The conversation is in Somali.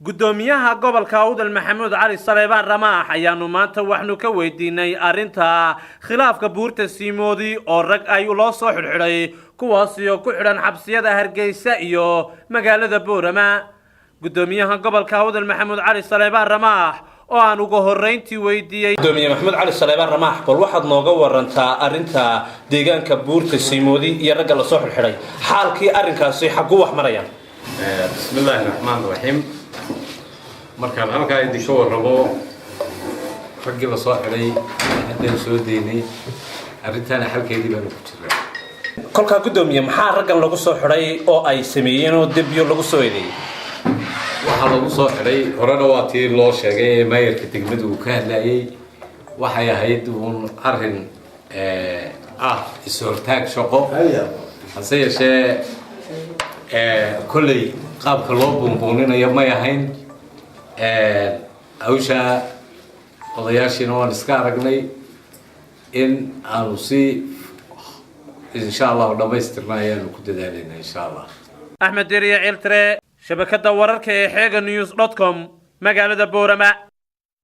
Guddoomiyaha gobolka Awdal, Maxamuud Cali Saleebaan Ramaax, ayaanu maanta waxnu ka weydiinay arrinta khilaafka buurta Siimoodi oo rag ay loo soo xidhxidhay, kuwaasi oo ku xidhan xabsiyada Hargeysa iyo magaalada Boorama. Guddoomiyaha gobolka Awdal, Maxamuud Cali Saleebaan Ramaax, oo aan ugu horreyntii weydiiyey: Gudoomiye Maxamuud Cali Saleebaan Ramaax, bal waxaad nooga warantaa arrinta deegaanka buurta Siimoodi iyo ragga lasoo xidhxidhay, xaalkii arrinkaasi xagguu wax marayaan? Bismi illaahi raxmaan raxiim. Markaan halkaa idinka warramo, raggii la soo xidhay haddaan soo daynay, arrintaana xalkeedii baanu ku jiraa. Kolkaa guddoomiye, maxaa raggan lagu soo xidhay oo ay sameeyeen oo dembiyo lagu soo eedeeyey? Waxaa lagu soo xidhay, horena waa tii loo sheegay ee maayarka degmadu uu ka hadlayay, waxay ahayd uun arrin ah is-hortaag shaqo. Hase yeeshee kolley qaabka loo buunbuuninayo may ahayn. Hawsha odayaashiina waan iska aragnay in aanu si insha Allahu dhammaystirna ayaanu ku dadaalayna insha Allah. Axmed Deriye Ciltire, shabakadda wararka ee Xeega News com, magaalada Boorama.